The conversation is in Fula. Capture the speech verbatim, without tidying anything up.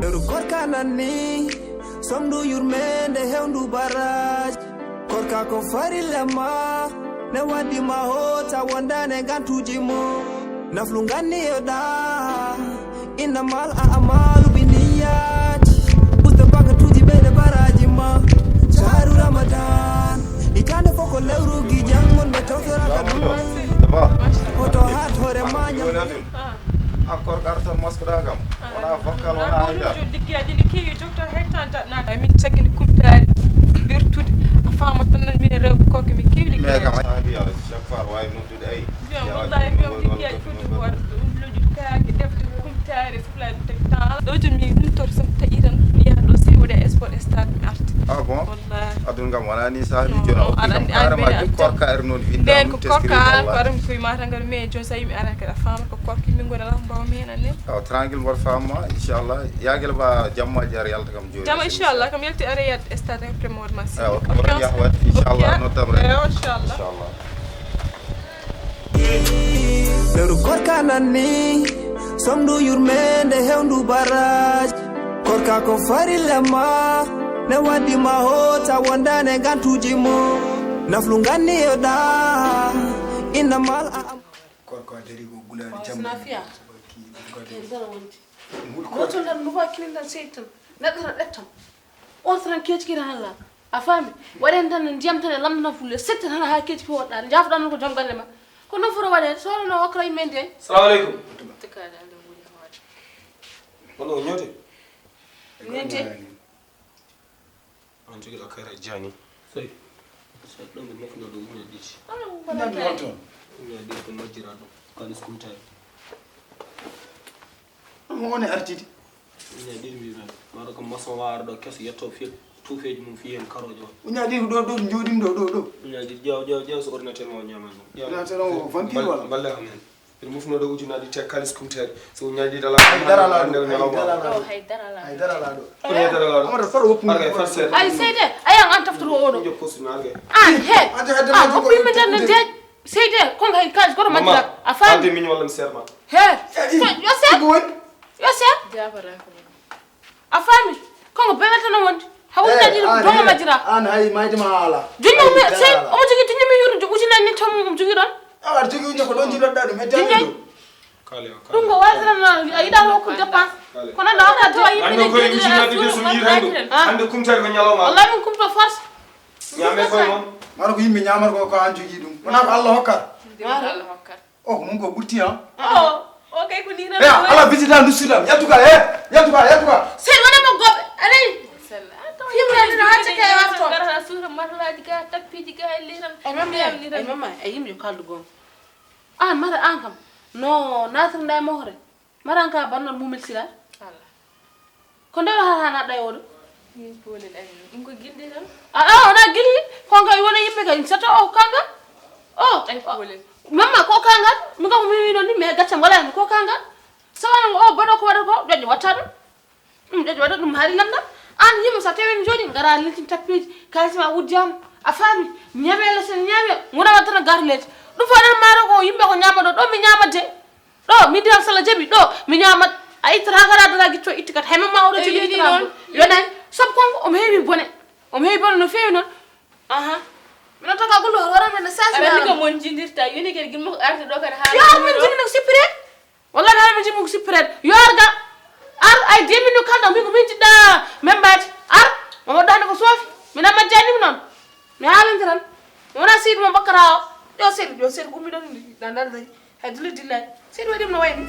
Lewru korka nan ni, somdu yurmeende hewndu baraaji. Korka ko farilla ma, ne waddi ma hoota wondane gantuuji mo. Naflu nganni yo ɗa, innamal a amalu bi niyyati. Usta bakatuuji ɓeyde baraaji ma, caaru Ramadan. Hitaande fof ko lewru gijan mon ɓe tawtoraka ɗum. Hoto haat hoore ma ñam. A korka artan maskoɗa kam. Wona vocal, wona haydara. Joɗ liggeyaaji ne keewi, docteur, hay tan daɗnaaka. Min cakkini kumtaari wirtude. A faama tan nan minen rewɓe korka min keewi liggeyaaji. Mais kam, a andi, chaque fois wawi noddude, ay. Mbiyan wallahi, mbiyan liggeyaaji fof ɗum waɗa ɗum, lojjude kaake, defde kumtaari, fof laa ɗum tagi temps. Ɗo jooni mi humtoto tan, taƴi tan, mi yaha ɗo, sey waɗa sport stade, mi arta. Ah bon? Wallahi. Aduna kam wona ni, sahli. Non, jooni non, aɗa andi, an carrément, ɓe jooni korka ari noon, nden ko korka, ko aran koye mata ngal, mais jooni so yimɓe ara kadi a faama ko korka, min ngoni ala ko mbawmi hen anne. Awa, tranquille, mboɗo faama, inchallah. Yagel ba jamma jar yalta kam jooni. Jama, inchallah, kam yalti are yad stade après mode ma. Awa, ko mboɗo yahwat, inchallah, no tabre. Ewa, inchallah. Inchallah. Lewru korka nan ni, somdu yurmeende hewndu baraaji. Korka ko farilla ma, ne waddi ma hoota wondane gantuuji mo. Naflu nganni yo ɗa, innamal a am. Korka dari ko gulaani. Waaw, jamma. Sina fiya. Kadi dara wonde. Ngol ko. Woto nder nufa kilindan seytan. Neɗɗo tan ƴettam. On tan keeci kira halla. A faami? Waɗen tan ndiyam tan e lamndana fulle. Sette tan haa keeci fof waɗɗa. Njaafɗa noon ko joom galle ma. Ko noon foti waɗeede. So wonno okra yimɓe nde. Salamu aleykum. Tikkaade Allah woni hoore. Kono o ñoote? Ñoote. An jogiɗo kayra jani. Sey. Sey ɗon ɓe mofno ɗo wuna ɗiɗi. Nani hol toon? Wuna ɗiɗi ko majjira ɗum. Kalis kumtay. Mo woni artidi? Wuna ɗiɗi mbiɗon. Maɗo ko maçon waara ɗo keso yetto fiye tuufeeji mum fiye en karoojo. Wuna ɗiɗi ko ɗo, ɗo, jooɗim ɗo, ɗo, ɗo. Wuna ɗiɗi ƴeew, ƴeew, ƴeew so ordinateur mo ñaman ɗum. Ƴeew. Ordinateur o vampire walla? Mballe kam hen. Ɓe mofno ɗo ujunaji te kalis kumtere. So ujunaji ɗiɗi ala. Hay dara laaɗo, hay dara laaɗo. Hay dara laaɗo. Hay dara laaɗo. Amata faro woppu. Arga e far seeɗa. Ay seyde, ayan an taftoto oɗo. Ɗum jokko sunaage. An he. Ade, ade, ah, ade, o ɓimmi nden no deej. Seyde, kon hay kalis goto majjira. A faami? Ade min walla mi serma. He. Yo se. Yo se. A faami? Kongo belata no wondi. Hawuja ɗiɗi ko dongo majjira. An hay mayde ma ala. Junni mi sey omo jogi junni mi yuru ujunani ni tan mo jogi ɗon. Awa aɗa jogii ujunere ko ɗon jiɗoɗa ɗum, heddaani ɗum. Ɗum ko waasirana, a yiɗa hokkude dépense. Kono nda hokka tawa yimɓe ne jiɗi. Hannde kumtere ko ñalawma. Wallahi min kumto force. Ñaame koye mon. Mara ko yimɓe ñamata ko, ko an jogii ɗum. Wona ko Allah hokkata. Allah hokkata. O ko mum ko ɓurti, han. O, o kay ko ni tan. Ala visita ndu silam. Yaltu ka, eh. Yaltu ka, yaltu ka. Sey wona mo goɓe. Alay. Fimre no hacce kay warto. Gara ha suura marlaji ga, tappiiji ga, e liram. Ay mamma, ay mamma, ay yimɓe yo kaldu gonga. An mara an kam. No natirnda e mohre. Mara an ka bannal mumel sila. Allah. Ko nde wahata naɗɗa e oɗo? Min poolel amen. Ɗum ko gilɗi tan. A, a, wona gilɗi. Kon kay wona yimɓe kay. Sato o kangal. O. Ay poolel. Mamma ko kangal. Mi kam mi wino ni, mais gaccam wala mi ko kangal. Sawana o boɗo ko waɗa ko, ƴoƴƴo watta ɗum. Ɗum ƴoƴƴo waɗa ɗum hari lamɗam. An yimɓe sa tewen joni, ngara liltin tappiiji, kalisma wujjama. A faami? Ñamela sen ñame, ngona wattana gar leydi. Ɗum fof ɗen maaro ko yimɓe ko ñama ɗo, ɗo mi ñama de. Ɗo, min ndiyam sala jaɓi, ɗo, mi ñaamat. A ittata kala dara gitto itti kat. Hay mamma oɗo jogii ittata noon. Yonani, sabu kanko omo heewi bone. Omo heewi bone no feewi noon. Aha. Mino taka gullo hoto waran men sasi. Aɗa andi ko mon jindirta, yoni kadi gimmo ko arde ɗo kadi haala. Yo ar men jimino ko sippire. Wallahi haala men jimino ko sippire. Yo ar ga. Ar ay demi no kalda min ko min jiɗɗa men mbaadi. Ar, mo waɗɗani ko soofi. Min amma jani mi noon. Mi haalante tan. Wona seydi mo mbakkata o. Yo seydi, yo seydi gummi ɗon ɗan dal dari. Hay dilla dilla. Seydi waɗi ɗum no wayni.